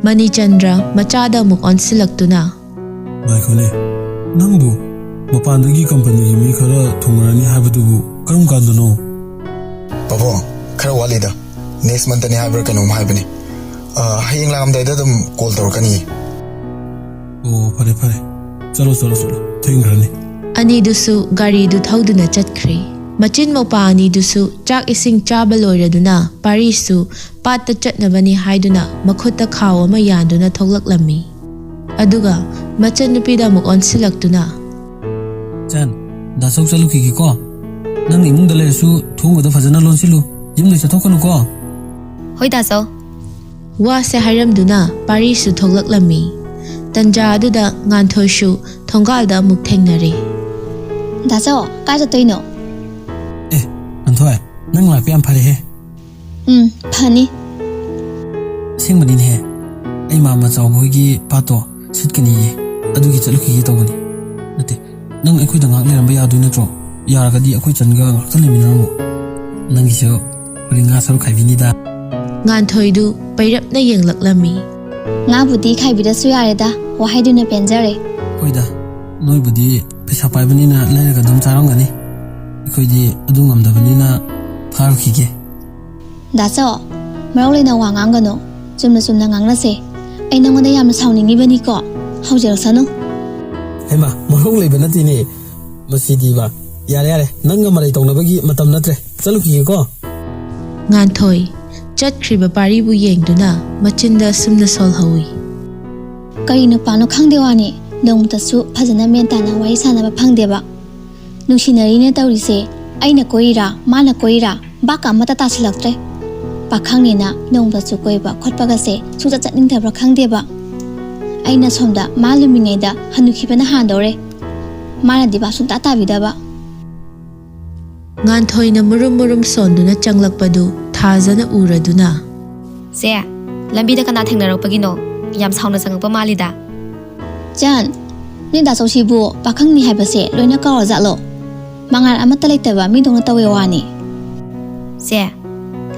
ꯃꯅꯤꯆꯟꯗ꯭ꯔ ꯃꯆꯥꯗ ꯑꯃꯨꯛ ꯑꯣꯟꯁꯤꯜꯂꯛꯇꯨꯅ, ꯉꯥꯏꯈꯣꯅꯦ, ꯅꯪꯕꯨ ꯃꯄꯥꯟꯗꯒꯤ ꯀꯝꯄꯅꯤꯒꯤ ꯃꯤ ꯈꯔ ꯊꯨꯡꯉꯔꯅꯤ ꯍꯥꯏꯕꯗꯨꯕꯨ ꯀꯔꯝ ꯀꯥꯟꯗꯅꯣ? ꯄꯥꯕꯨꯡ, ꯈꯔ ꯋꯥꯠꯂꯤꯗ꯫ Next monthꯅꯤ ꯍꯥꯏꯕ꯭ꯔꯥ ꯀꯩꯅꯣꯝ ꯍꯥꯏꯕꯅꯤ꯫ ꯑ, ꯍꯌꯦꯡ ꯂꯥꯛꯑꯝꯗꯥꯏꯗ ꯑꯗꯨꯝ call ꯇꯧꯔꯛꯀꯅꯤꯌꯦ꯫ ꯑꯣ, ꯐꯔꯦ, ꯐꯔꯦ꯫ ꯆꯠꯂꯣ, ꯆꯠꯂꯣ, ꯆꯠꯂꯣ꯫ ꯊꯦꯡꯈ꯭ꯔꯅꯤ꯫ ꯑꯅꯤꯗꯨꯁꯨ ꯒꯥꯔꯤꯗꯨ ꯊꯧꯗꯨꯅ ꯆꯠꯈ꯭ꯔꯦ꯫ ꯃꯆꯤꯟ ꯃꯧꯄꯥ ꯑꯅꯤꯗꯨꯁꯨ ꯆꯥꯛ ꯏꯁꯤꯡ ꯆꯥꯕ ꯂꯣꯏꯔꯗꯨꯅ ꯄꯥꯔꯤꯁꯨ ꯄꯥꯠꯇ ꯆꯠꯅꯕꯅꯤ ꯍꯥꯏꯗꯨꯅ ꯃꯈꯨꯠꯇ ꯈꯥꯎ ꯑꯃ ꯌꯥꯟꯗꯨꯅ ꯊꯣꯛꯂꯛꯂꯝꯃꯤ꯫ ꯑꯗꯨꯒ ꯃꯆꯟꯅꯨꯄꯤꯗ ꯑꯃꯨꯛ ꯑꯣꯟꯁꯤꯜꯂꯛꯇꯨꯅ, ꯆꯟ, ꯗꯥ ꯆꯧ ꯆꯠꯂꯨꯈꯤꯒꯦꯀꯣ꯫ ꯅꯪ ꯏꯃꯨꯡꯗ ꯂꯩꯔꯁꯨ ꯊꯣꯡꯒꯗꯣ ꯐꯖꯅ ꯂꯣꯟꯁꯤꯜꯂꯨ꯫ ꯌꯨꯝꯗꯩ ꯆꯠꯊꯣꯛꯀꯅꯨꯀꯣ꯫ ꯍꯣꯏ ꯗꯥ ꯆꯧ꯫ ꯋꯥꯁꯦ ꯍꯥꯏꯔꯝꯗꯨꯅ ꯄꯥꯔꯤꯁꯨ ꯊꯣꯛꯂꯛꯂꯝꯃꯤ꯫ ꯇꯟꯖꯥ ꯑꯗꯨꯗ ꯉꯥꯟꯊꯣꯏꯁꯨ ꯊꯣꯡꯒꯥꯜꯗ ꯑꯃꯨꯛ ꯊꯦꯡꯅꯔꯦ꯫ ꯗꯥ ꯆꯧ, ꯀꯥꯏ ꯆꯠꯇꯣꯏꯅꯣ? ꯑꯦ, ꯉꯥꯟꯊꯣꯏ, ꯅꯪ ꯂꯥꯛꯄ ꯌꯥꯝ ꯐꯔꯦꯍꯦ꯫ ꯎꯝ, ꯐꯅꯤ꯫ ꯑꯁꯦꯡꯕꯅꯤꯅꯦꯍꯦ, ꯑꯩ ꯃꯥꯝꯃ ꯆꯥꯎꯕ ꯍꯣꯏꯒꯤ ꯄꯥꯠꯇꯣ ꯁꯤꯠꯀꯅꯤꯌꯦ, ꯑꯗꯨꯒꯤ ꯆꯠꯂꯨꯈꯤꯒꯦ ꯇꯧꯕꯅꯤ꯫ ꯅꯠꯇꯦ, ꯅꯪ ꯑꯩꯈꯣꯏꯗ ꯉꯥꯏꯍꯥꯛ ꯂꯩꯔꯝꯕ ꯌꯥꯗꯣꯏ ꯅꯠꯇ꯭ꯔꯣ? ꯌꯥꯔꯒꯗꯤ ꯑꯩꯈꯣꯏ ꯆꯟꯒ ꯉꯥꯏꯍꯥꯛꯇ ꯂꯩꯃꯤꯟꯅꯔꯝꯃꯣ꯫ ꯅꯪꯒꯤꯁꯨ ꯍꯣꯔꯦꯟ ꯉꯥ ꯁꯔꯨꯛ ꯈꯥꯏꯕꯤꯅꯤꯗ꯫ ꯉꯥꯟꯊꯣꯏꯗꯨ ꯄꯩꯔꯞꯅ ꯌꯦꯡꯂꯛꯂꯝꯃꯤ꯫ ꯉꯥꯕꯨꯗꯤ ꯈꯥꯏꯕꯤꯔꯁꯨ ꯌꯥꯔꯦꯗ, ꯋꯥꯍꯩꯗꯨꯅ ꯄꯦꯟꯖꯔꯦ꯫ ꯍꯣꯏꯗ, ꯅꯣꯏꯕꯨꯗꯤ ꯄꯩꯁꯥ ꯄꯥꯏꯕꯅꯤꯅ ꯂꯩꯔꯒ ꯑꯗꯨꯝ ꯆꯥꯔꯝꯒꯅꯤ꯫ ꯑꯩꯈꯣꯏꯗꯤ ꯑꯗꯨ ꯉꯝꯗꯕꯅꯤꯅ ꯐꯥꯔꯨꯈꯤꯒꯦ꯫ ꯗꯥꯆꯧ, ꯃꯔꯧ ꯂꯩꯅ ꯋꯥ ꯉꯥꯡꯒꯅꯨ꯫ ꯆꯨꯝꯅ ꯆꯨꯝꯅ ꯉꯥꯡꯅꯁꯦ꯫ ꯑꯩ ꯅꯉꯣꯟꯗ ꯌꯥꯝꯅ ꯁꯥꯎꯅꯤꯡꯉꯤꯕꯅꯤꯀꯣ꯫ ꯍꯧꯖꯔꯛꯁꯅꯨ꯫ ꯍꯩꯃꯥ, ꯃꯔꯧ ꯂꯩꯕ ꯅꯠꯇꯦꯅꯦ꯫ ꯃꯁꯤꯗꯤꯕ꯫ ꯌꯥꯔꯦ, ꯌꯥꯔꯦ꯫ ꯅꯪꯒ ꯃꯔꯩ ꯇꯧꯅꯕꯒꯤ ꯃꯇꯝ ꯅꯠꯇ꯭ꯔꯦ꯫ ꯆꯠꯂꯨꯈꯤꯒꯦꯀꯣ꯫ ꯉꯥꯟꯊꯣꯏ ꯆꯠꯈ꯭ꯔꯤꯕ ꯄꯥꯔꯤꯕꯨ ꯌꯦꯡꯗꯨꯅ ꯃꯆꯤꯟꯗ ꯁꯨꯝꯅ ꯁꯣꯜꯍꯧꯏ꯫ ꯀꯔꯤ ꯅꯨꯄꯥꯅꯣ ꯈꯪꯗꯦ ꯋꯥꯅꯤ, ꯅꯣꯡꯃꯇꯁꯨ ꯐꯖꯅ ꯃꯦꯟ ꯇꯥꯅ ꯋꯥꯔꯤ ꯁꯥꯟꯅꯕ ꯐꯪꯗꯦꯕ꯫ ꯅꯨꯡꯁꯤꯅꯔꯤꯅꯦ ꯇꯧꯔꯤꯁꯦ, ꯑꯩꯅ ꯀꯣꯏꯔꯤꯔꯥ, ꯃꯥꯅ ꯀꯣꯏꯔꯤꯔꯥ, ꯚꯥꯞꯀ ꯑꯃꯠꯇ ꯇꯥꯁꯤꯜꯂꯛꯇ꯭ꯔꯦ꯫ ꯄꯥꯈꯪꯅꯤꯅ ꯅꯣꯡꯃꯇꯁꯨ ꯀꯣꯏꯕ ꯈꯣꯠꯄꯒꯁꯦ ꯁꯨꯡꯆꯠ ꯆꯠꯅꯤꯡꯗꯕ꯭ꯔꯥ ꯈꯪꯗꯦꯕ꯫ ꯑꯩꯅ ꯁꯣꯝꯗ ꯃꯥ ꯂꯨꯝꯃꯤꯉꯩꯗ ꯍꯟꯅꯨꯈꯤꯕꯅ ꯍꯥꯟꯗꯧꯔꯦ꯫ ꯃꯥꯅꯗꯤ ꯚꯥꯞ ꯁꯨꯡꯇꯥ ꯇꯥꯕꯤꯗꯕ꯫ ꯉꯥꯟꯊꯣꯏꯅ ꯃꯨꯔꯨꯝ ꯃꯨꯔꯨꯝ ꯁꯣꯟꯗꯨꯅ ꯆꯪꯂꯛꯄꯗꯨ ꯊꯥꯖꯅ ꯎꯔꯗꯨꯅ, "ꯆꯦ, ꯂꯝꯕꯤꯗ ꯀꯅꯥ ꯊꯦꯡꯅꯔꯛꯄꯒꯤꯅꯣ? ꯌꯥꯝ ꯁꯥꯎꯅ ꯆꯪꯉꯛꯄ ꯃꯥꯜꯂꯤꯗ꯫" "ꯆꯟ, ꯅꯣꯏ ꯗꯥꯆꯧꯁꯤꯕꯨ ꯄꯥꯈꯪꯅꯤ ꯍꯥꯏꯕꯁꯦ ꯂꯣꯏꯅ ꯀꯥꯎꯔꯖꯥꯠꯂꯣ? ꯃꯉꯥꯜ ꯑꯃꯠꯇ ꯂꯩꯇꯕ ꯃꯤꯗꯧꯅ ꯇꯧꯋꯦ ꯋꯥꯅꯤ꯫" "ꯆꯦ,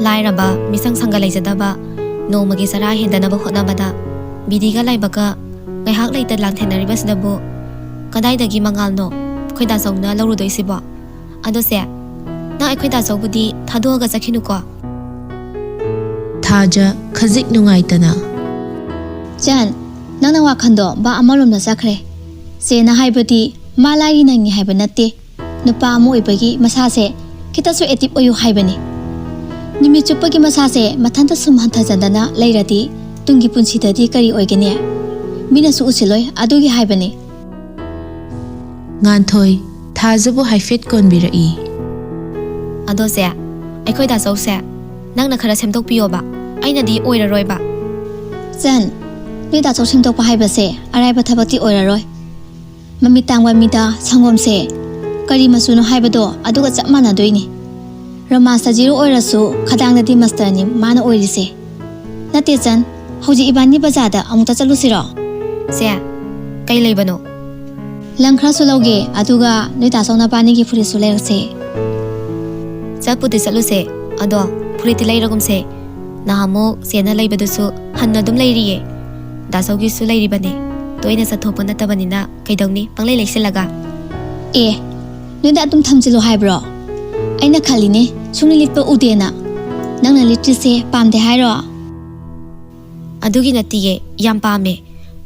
ꯂꯥꯏꯔꯕ, ꯃꯤꯆꯪ ꯁꯪꯒ ꯂꯩꯖꯗꯕ, ꯅꯣꯡꯃꯒꯤ ꯆꯔꯥ ꯍꯦꯟꯗꯅꯕ ꯍꯣꯠꯅꯕꯗ ꯕꯤꯗꯤꯒ ꯂꯥꯏꯕꯛꯀ ꯉꯥꯏꯍꯥꯛ ꯂꯩꯇ ꯂꯥꯟꯊꯦꯡꯅꯔꯤꯕꯁꯤꯗꯕꯨ ꯀꯗꯥꯏꯗꯒꯤ ꯃꯉꯥꯜꯅꯣ ꯑꯩꯈꯣꯏ ꯗꯥꯆꯧꯅ ꯂꯧꯔꯨꯗꯣꯏꯁꯤꯕꯣ? ꯑꯗꯣ ꯆꯦ, ꯅꯪ ꯑꯩꯈꯣꯏ ꯗꯥꯆꯧꯕꯨꯗꯤ ꯊꯥꯗꯣꯛꯑꯒ ꯆꯠꯈꯤꯅꯨꯀꯣ꯫" ꯊꯥꯖ ꯈꯖꯤꯛ ꯅꯨꯡꯉꯥꯏꯇꯅ, "ꯆꯟ, ꯅꯪꯅ ꯋꯥꯈꯜꯗꯣ ꯕꯥ ꯑꯃꯔꯣꯝꯗ ꯆꯠꯈ꯭ꯔꯦ꯫ ꯆꯦꯅ ꯍꯥꯏꯕꯗꯤ ꯃꯥ ꯂꯥꯏꯔꯤ ꯅꯪꯉꯤ ꯍꯥꯏꯕ ꯅꯠꯇꯦ꯫ ꯅꯨꯄꯥ ꯑꯃ ꯑꯣꯏꯕꯒꯤ ꯃꯁꯥꯁꯦ ꯈꯤꯇꯁꯨ ꯑꯦꯛꯇꯤꯚ ꯑꯣꯏꯌꯨ ꯍꯥꯏꯕꯅꯤ꯫ ꯅꯨꯃꯤꯠ ꯆꯨꯞꯄꯒꯤ ꯃꯁꯥꯁꯦ ꯃꯊꯟꯇ ꯁꯨꯝ ꯍꯟꯊꯖꯗꯅ ꯂꯩꯔꯗꯤ ꯇꯨꯡꯒꯤ ꯄꯨꯟꯁꯤꯗꯗꯤ ꯀꯔꯤ ꯑꯣꯏꯒꯅꯤ? ꯃꯤꯅꯁꯨ ꯎꯁꯤꯜꯂꯣꯏ, ꯑꯗꯨꯒꯤ ꯍꯥꯏꯕꯅꯤ꯫" ꯉꯥꯟꯊꯣꯏ ꯊꯥꯖꯕꯨ ꯍꯥꯏꯐꯦꯠ ꯀꯣꯟꯕꯤꯔꯛꯏ꯫ "ꯑꯗꯣ ꯆꯦ, ꯑꯩꯈꯣꯏ ꯗꯥꯆꯧꯁꯦ ꯅꯪꯅ ꯈꯔ ꯁꯦꯝꯗꯣꯛꯄꯤꯌꯣꯕ, ꯑꯩꯅꯗꯤ ꯑꯣꯏꯔꯔꯣꯏꯕ꯫" "ꯆꯟ, ꯅꯣꯏ ꯗꯥꯆꯧ ꯁꯦꯝꯗꯣꯛꯄ ꯍꯥꯏꯕꯁꯦ ꯑꯔꯥꯏꯕ ꯊꯕꯛꯇꯤ ꯑꯣꯏꯔꯔꯣꯏ꯫ ꯃꯃꯤꯠ ꯇꯥꯡꯕ ꯃꯤꯗ ꯁꯪꯒꯣꯝꯁꯦ ꯀꯔꯤ ꯃꯆꯨꯅꯣ ꯍꯥꯏꯕꯗꯣ ꯑꯗꯨꯒ ꯆꯞ ꯃꯥꯟꯅꯗꯣꯏꯅꯤ꯫ ꯔꯣꯃꯥꯟꯁꯇ ꯖꯤꯔꯣ ꯑꯣꯏꯔꯁꯨ ꯈꯗꯥꯡꯗꯗꯤ ꯃꯁꯇꯔꯅꯤ ꯃꯥꯅ ꯑꯣꯏꯔꯤꯁꯦ꯫ ꯅꯠꯇꯦ ꯆꯟ, ꯍꯧꯖꯤꯛ ꯏꯕꯥꯅꯤ ꯕꯖꯥꯔꯗ ꯑꯃꯨꯛꯇ ꯆꯠꯂꯨꯁꯤꯔꯣ?" "ꯆꯦ, ꯀꯩ ꯂꯩꯕꯅꯣ?" ꯂꯪ ꯈꯔꯁꯨ ꯂꯧꯒꯦ, ꯑꯗꯨꯒ ꯅꯣꯏ ꯇꯥꯆꯧ ꯅꯄꯥꯅꯤꯒꯤ ꯐꯨꯔꯤꯠꯁꯨ ꯂꯩꯔꯛꯁꯦ꯫ ꯆꯠꯄꯨꯗꯤ ꯆꯠꯂꯨꯁꯦ, ꯑꯗꯣ ꯐꯨꯔꯤꯠꯇꯤ ꯂꯩꯔꯒꯨꯝꯁꯦ꯫ ꯅꯍꯥꯟꯃꯨꯛ ꯆꯦꯅ ꯂꯩꯕꯗꯨꯁꯨ ꯍꯟꯅ ꯑꯗꯨꯝ ꯂꯩꯔꯤꯌꯦ꯫ ꯗꯥꯆꯧꯒꯤꯁꯨ ꯂꯩꯔꯤꯕꯅꯦ꯫ ꯇꯣꯏꯅ ꯆꯠꯊꯣꯛꯄ ꯅꯠꯇꯕꯅꯤꯅ ꯀꯩꯗꯧꯅꯤ ꯄꯪꯂꯩ ꯂꯩꯁꯤꯜꯂꯒ꯫ ꯑꯦ, ꯅꯣꯏꯗ ꯑꯗꯨꯝ ꯊꯝꯖꯤꯜꯂꯣ ꯍꯥꯏꯕ꯭ꯔꯣ? ꯑꯩꯅ ꯈꯜꯂꯤꯅꯦ, ꯁꯨꯡꯂꯤꯠ ꯂꯤꯠꯄ ꯎꯗꯦꯅ꯫ ꯅꯪꯅ ꯂꯤꯠꯇ꯭ꯔꯤꯁꯦ ꯄꯥꯝꯗꯦ ꯍꯥꯏꯔꯣ? ꯑꯗꯨꯒꯤ ꯅꯠꯇꯤꯌꯦ, ꯌꯥꯝ ꯄꯥꯝꯃꯦ꯫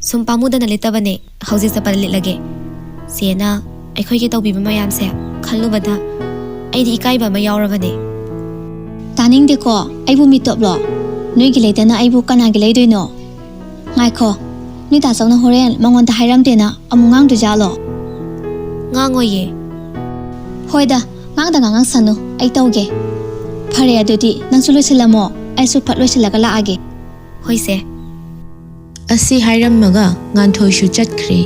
ꯁꯨꯝ ꯄꯥꯝꯃꯨꯗꯅ ꯂꯤꯠꯇꯕꯅꯦ꯫ ꯍꯧꯖꯤꯛ ꯆꯠꯄꯗ ꯂꯤꯠꯂꯒꯦ꯫ ꯆꯦꯅ ꯑꯩꯈꯣꯏꯒꯤ ꯇꯧꯕꯤꯕ ꯃꯌꯥꯝꯁꯦ ꯈꯜꯂꯨꯕꯗ ꯑꯩꯗꯤ ꯏꯀꯥꯏꯕ ꯑꯃ ꯌꯥꯎꯔꯕꯅꯦ꯫ ꯇꯥꯅꯤꯡꯗꯦꯀꯣ, ꯑꯩꯕꯨ ꯃꯤꯇꯣꯞꯂꯣ? ꯅꯣꯏꯒꯤ ꯂꯩꯇꯅ ꯑꯩꯕꯨ ꯀꯅꯥꯒꯤ ꯂꯩꯗꯣꯏꯅꯣ? ꯉꯥꯏꯈꯣ, ꯅꯣꯏ ꯇꯥꯆꯧꯅ ꯍꯣꯔꯦꯟ ꯃꯉꯣꯟꯗ ꯍꯥꯏꯔꯝꯗꯦꯅ ꯑꯃꯨꯛ ꯉꯥꯡꯗꯣꯏꯖꯥꯠꯂꯣ? ꯉꯥꯡꯉꯣꯏꯌꯦ꯫ ꯍꯣꯏꯗ, ꯉꯥꯡꯗ ꯉꯥꯡꯉꯛꯁꯅꯨ, ꯑꯩ ꯇꯧꯒꯦ꯫ ꯐꯔꯦ, ꯑꯗꯨꯗꯤ ꯅꯪꯁꯨ ꯂꯣꯏꯁꯤꯜꯂꯝꯃꯣ, ꯑꯩꯁꯨ ꯐꯠ ꯂꯣꯏꯁꯤꯜꯂꯒ ꯂꯥꯛꯑꯒꯦ꯫ ꯍꯣꯏꯁꯦ꯫ ꯑꯁꯤ ꯍꯥꯏꯔꯝꯃꯒ ꯉꯥꯟꯊꯣꯏꯁꯨ ꯆꯠꯈ꯭ꯔꯦ꯫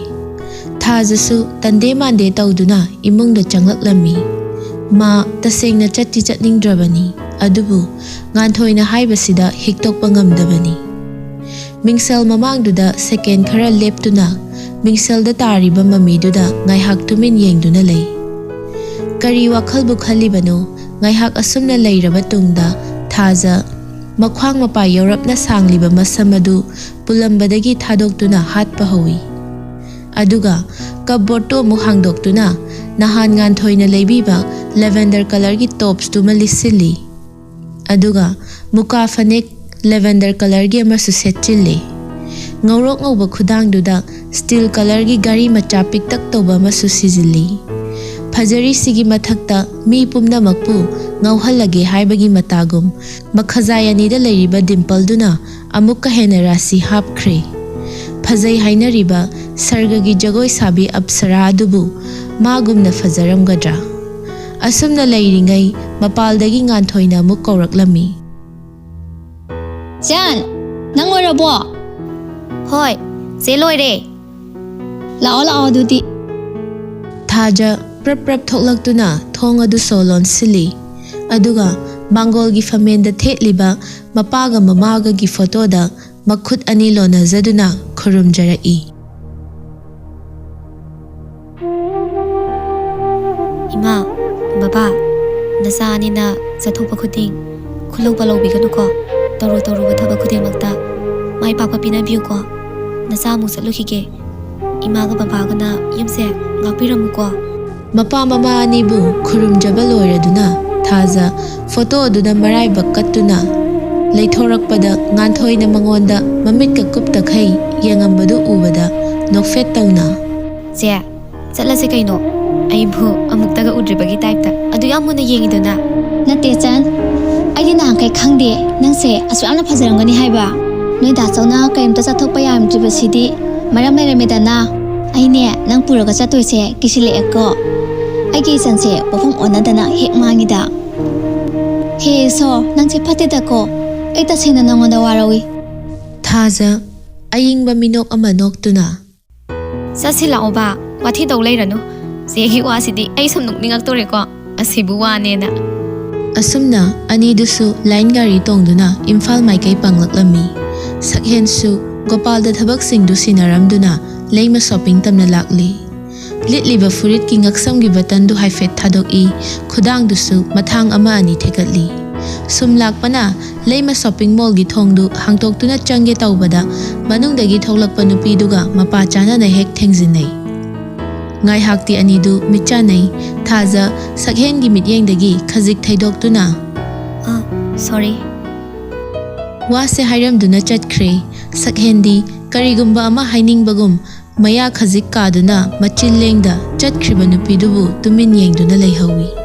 ꯊꯥꯖꯁꯨ ꯇꯟꯗꯦ ꯃꯥꯟꯗꯦ ꯇꯧꯗꯨꯅ ꯏꯃꯨꯡꯗ ꯆꯪꯂꯛꯂꯝꯃꯤ꯫ ꯃꯥ ꯇꯁꯦꯡꯅ ꯆꯠꯇꯤ ꯆꯠꯅꯤꯡꯗ꯭ꯔꯕꯅꯤ, ꯑꯗꯨꯕꯨ ꯉꯥꯟꯊꯣꯏꯅ ꯍꯥꯏꯕꯁꯤꯗ ꯍꯤꯛꯇꯣꯛꯄ ꯉꯝꯗꯕꯅꯤ꯫ ꯃꯤꯡꯁꯦꯜ ꯃꯃꯥꯡꯗꯨꯗ ꯁꯦꯀꯦꯟ ꯈꯔ ꯂꯦꯞꯇꯨꯅ ꯃꯤꯡꯁꯦꯜꯗ ꯇꯥꯔꯤꯕ ꯃꯃꯤꯗꯨꯗ ꯉꯥꯏꯍꯥꯛ ꯇꯨꯃꯤꯟ ꯌꯦꯡꯗꯨꯅ ꯂꯩ꯫ ꯀꯔꯤ ꯋꯥꯈꯜꯕꯨ ꯈꯜꯂꯤꯕꯅꯣ? ꯉꯥꯏꯍꯥꯛ ꯑꯁꯨꯝꯅ ꯂꯩꯔꯕ ꯇꯨꯡꯗ ꯊꯥꯖ ꯃꯈ꯭ꯋꯥꯡ ꯃꯄꯥ ꯌꯧꯔꯞꯅ ꯁꯥꯡꯂꯤꯕ ꯃꯁꯝ ꯑꯗꯨ ꯄꯨꯜꯂꯝꯕꯗꯒꯤ ꯊꯥꯗꯣꯛꯇꯨꯅ ꯍꯥꯠꯄ ꯍꯧꯏ꯫ ꯑꯗꯨꯒ ꯀꯞꯕꯣꯔꯗꯇꯨ ꯑꯃꯨꯛ ꯍꯥꯡꯗꯣꯛꯇꯨꯅ ꯅꯍꯥꯟ ꯉꯥꯟꯊꯣꯏꯅ ꯂꯩꯕꯤꯕ ꯂꯦꯚꯦꯟꯗꯔ ꯀꯂꯔꯒꯤ ꯇꯣꯞꯁꯇꯨꯃ ꯂꯤꯠꯁꯤꯜꯂꯤ꯫ ꯑꯗꯨꯒ ꯃꯨꯀꯥ ꯐꯅꯦꯛ ꯂꯦꯚꯦꯟꯗꯔ ꯀꯂꯔꯒꯤ ꯑꯃꯁꯨ ꯁꯦꯠꯆꯤꯜꯂꯤ꯫ ꯉꯧꯔꯣꯛ ꯉꯧꯕ ꯈꯨꯗꯥꯡꯗꯨꯗ ꯁ꯭ꯇꯤꯜ ꯀꯂꯔꯒꯤ ꯘꯔꯤ ꯃꯆꯥ ꯄꯤꯛꯇꯛ ꯇꯧꯕ ꯑꯃꯁꯨ ꯁꯤꯖꯤꯜꯂꯤ꯫ ꯐꯖꯔꯤꯁꯤꯒꯤ ꯃꯊꯛꯇ ꯃꯤ ꯄꯨꯝꯅꯃꯛꯄꯨ ꯉꯧꯍꯜꯂꯒꯦ ꯍꯥꯏꯕꯒꯤ ꯃꯇꯥꯒꯨꯝ ꯃꯈꯖꯥꯏ ꯑꯅꯤꯗ ꯂꯩꯔꯤꯕ ꯗꯤꯝꯄꯜꯗꯨꯅ ꯑꯃꯨꯛꯀ ꯍꯦꯟꯅ ꯔꯥꯁꯤ ꯍꯥꯞꯈ꯭ꯔꯦ꯫ ꯐꯖꯩ ꯍꯥꯏꯅꯔꯤꯕ ꯁꯔꯒꯒꯤ ꯖꯒꯣꯏ ꯁꯥꯕꯤ ꯑꯞꯁꯔꯥ ꯑꯗꯨꯕꯨ ꯃꯥꯒꯨꯝꯅ ꯐꯖꯔꯝꯒꯗ꯭ꯔꯥ? ꯑꯁꯨꯝꯅ ꯂꯩꯔꯤꯉꯩ ꯃꯄꯥꯜꯗꯒꯤ ꯉꯥꯟꯊꯣꯏꯅ ꯑꯃꯨꯛ ꯀꯧꯔꯛꯂꯝꯃꯤ꯫ ꯆꯥꯟ, ꯅꯪ ꯂꯣꯏꯔꯕꯣ? ꯍꯣꯏ, ꯆꯦ ꯂꯣꯏꯔꯦ꯫ ꯂꯥꯛꯑꯣ, ꯂꯥꯛꯑꯣ ꯑꯗꯨꯗꯤ꯫ ꯊꯥꯖ ꯄ꯭ꯔꯞ ꯄ꯭ꯔꯞ ꯊꯣꯛꯂꯛꯇꯨꯅ ꯊꯣꯡ ꯑꯗꯨ ꯁꯣ ꯂꯣꯟꯁꯤꯜꯂꯤ꯫ ꯑꯗꯨꯒ ꯃꯥꯡꯒꯣꯜꯒꯤ ꯐꯝꯃꯦꯟꯗ ꯊꯦꯠꯂꯤꯕ ꯃꯄꯥꯒ ꯃꯃꯥꯒꯒꯤ ꯐꯣꯇꯣꯗ ꯃꯈꯨꯠ ꯑꯅꯤ ꯂꯣꯟꯅꯖꯗꯨꯅ ꯈꯨꯔꯨꯝꯖꯔꯛꯏ꯫ ꯏꯃꯥ, ꯕꯕꯥ, ꯅꯆꯥ ꯑꯅꯤꯅ ꯆꯠꯊꯣꯛꯄ ꯈꯨꯗꯤꯡ ꯈꯨꯂꯧꯕ ꯂꯧꯕꯤꯒꯅꯨꯀꯣ꯫ ꯇꯧꯔꯨ ꯇꯧꯔꯨꯕ ꯊꯕꯛ ꯈꯨꯗꯤꯡꯃꯛꯇ ꯃꯥꯏ ꯄꯥꯛꯄ ꯄꯤꯅꯕꯤꯌꯨꯀꯣ꯫ ꯅꯆꯥ ꯑꯃꯨꯛ ꯆꯠꯂꯨꯈꯤꯒꯦ꯫ ꯏꯃꯥꯒ ꯕꯕꯥꯒꯅ ꯌꯨꯝꯁꯦ ꯉꯥꯛꯄꯤꯔꯝꯃꯨꯀꯣ꯫ ꯃꯄꯥ ꯃꯃꯥ ꯑꯅꯤꯕꯨ ꯈꯨꯔꯨꯝꯖꯕ ꯂꯣꯏꯔꯗꯨꯅ ꯊꯥꯖ ꯐꯣꯇꯣ ꯑꯗꯨꯗ ꯃꯔꯥꯏꯕꯛ ꯀꯠꯇꯨꯅ ꯂꯩꯊꯣꯔꯛꯄꯗ ꯉꯥꯟꯊꯣꯏꯅ ꯃꯉꯣꯟꯗ ꯃꯃꯤꯠꯀ ꯀꯨꯞꯇꯈꯩ ꯌꯦꯡꯉꯝꯕꯗꯨ ꯎꯕꯗ ꯅꯣꯛꯐꯦꯠ ꯇꯧꯅ, "ꯆꯦ, ꯆꯠꯂꯁꯦ ꯀꯩꯅꯣ? ꯑꯩꯕꯨ ꯑꯃꯨꯛꯇꯒ ꯎꯗ꯭ꯔꯤꯕꯒꯤ ꯇꯥꯏꯞꯇ ꯑꯗꯨ ꯌꯥꯝ ꯃꯨꯟꯅ ꯌꯦꯡꯉꯤꯗꯨꯅ?" "ꯅꯠꯇꯦ ꯆꯟ, ꯑꯩꯗꯤ ꯅꯍꯥꯟꯈꯩ ꯈꯪꯗꯦ ꯅꯪꯁꯦ ꯑꯁꯨꯛ ꯌꯥꯝꯅ ꯐꯖꯔꯝꯒꯅꯤ ꯍꯥꯏꯕ꯫ ꯅꯣꯏ ꯗꯥꯆꯧꯅ ꯀꯔꯤꯝꯇ ꯆꯠꯊꯣꯛꯄ ꯌꯥꯔꯝꯗ꯭ꯔꯤꯕꯁꯤꯗꯤ ꯃꯔꯝ ꯂꯩꯔꯝꯃꯦꯗꯅ꯫ ꯑꯩꯅꯦ ꯅꯪ ꯄꯨꯔꯒ ꯆꯠꯇꯣꯏꯁꯦ ꯀꯤꯁꯤꯜꯂꯛꯑꯦꯀꯣ꯫ ꯑꯩꯒꯤ ꯏꯆꯟꯁꯦ ꯄꯣꯛꯐꯝ ꯑꯣꯟꯅꯗꯅ ꯍꯦꯛ ꯃꯥꯡꯉꯤꯗ꯫ ꯍꯦ ꯏꯁꯣꯔ, ꯅꯪꯁꯦ ꯐꯠꯇꯦꯗꯀꯣ꯫ ꯑꯩ ꯇꯁꯦꯡꯅ ꯅꯉꯣꯟꯗ ꯋꯥꯔꯧꯏ꯫" ꯊꯥꯖ ꯑꯏꯪꯕ ꯃꯤꯅꯣꯛ ꯑꯃ ꯅꯣꯛꯇꯨꯅ, "ꯆꯠꯁꯤ ꯂꯥꯛꯑꯣꯕ, ꯋꯥꯊꯤ ꯇꯧ ꯂꯩꯔꯅꯨ꯫ ꯆꯦꯒꯤ ꯋꯥꯁꯤꯗꯤ ꯑꯩ ꯁꯨꯝ ꯅꯣꯛꯅꯤꯡꯉꯛꯇꯣꯔꯦꯀꯣ, ꯑꯁꯤꯕꯨ ꯋꯥꯅꯦꯅ꯫" ꯑꯁꯨꯝꯅ ꯑꯅꯤꯗꯨꯁꯨ ꯂꯥꯏꯟ ꯒꯥꯔꯤ ꯇꯣꯡꯗꯨꯅ ꯏꯝꯐꯥꯜ ꯃꯥꯏꯀꯩ ꯄꯥꯡꯂꯛꯂꯝꯃꯤ꯫ ꯁꯛꯍꯦꯟꯁꯨ ꯒꯣꯄꯥꯜꯗ ꯊꯕꯛꯁꯤꯡꯗꯨ ꯁꯤꯟꯅꯔꯝꯗꯨꯅ ꯂꯩꯃ ꯁꯣꯄꯤꯡ ꯇꯝꯅ ꯂꯥꯛꯂꯤ꯫ ꯂꯤꯠꯂꯤꯕ ꯐꯨꯔꯤꯠꯀꯤ ꯉꯛꯁꯝꯒꯤ ꯕꯇꯟꯗꯨ ꯍꯥꯏꯐꯦꯠ ꯊꯥꯗꯣꯛꯏ, ꯈꯨꯗꯥꯡꯗꯨꯁꯨ ꯃꯊꯥꯡ ꯑꯃ ꯑꯅꯤ ꯊꯦꯛꯀꯠꯂꯤ꯫ ꯁꯨꯝ ꯂꯥꯛꯄꯅ ꯂꯩꯃ ꯁꯣꯄꯤꯡ ꯃꯣꯜꯒꯤ ꯊꯣꯡꯗꯨ ꯍꯥꯡꯇꯣꯛꯇꯨꯅ ꯆꯪꯒꯦ ꯇꯧꯕꯗ ꯃꯅꯨꯡꯗꯒꯤ ꯊꯣꯛꯂꯛꯄ ꯅꯨꯄꯤꯗꯨꯒ ꯃꯄꯥ ꯆꯥꯅꯅ ꯍꯦꯛ ꯊꯦꯡꯖꯤꯟꯅꯩ꯫ ꯉꯥꯏꯍꯥꯛꯇꯤ ꯑꯅꯤꯗꯨ ꯃꯤꯠ ꯆꯥꯟꯅꯩ꯫ ꯊꯥꯖ ꯁꯛꯍꯦꯟꯒꯤ ꯃꯤꯠꯌꯦꯡꯗꯒꯤ ꯈꯖꯤꯛ ꯊꯩꯗꯣꯛꯇꯨꯅ, "ꯑ, ꯁꯣꯔꯤ꯫" ꯋꯥꯁꯦ ꯍꯥꯏꯔꯝꯗꯨꯅ ꯆꯠꯈ꯭ꯔꯦ꯫ ꯁꯛꯍꯦꯟꯗꯤ ꯀꯔꯤꯒꯨꯝꯕ ꯑꯃ ꯍꯥꯏꯅꯤꯡꯕꯒꯨꯝ ꯃꯌꯥ ꯈꯖꯤꯛ ꯀꯥꯗꯨꯅ ꯃꯆꯤꯟ ꯂꯦꯡꯗ ꯆꯠꯈ꯭ꯔꯤꯕ ꯅꯨꯄꯤꯗꯨꯕꯨ ꯇꯨꯃꯤꯟ ꯌꯦꯡꯗꯨꯅ ꯂꯩꯍꯧꯏ꯫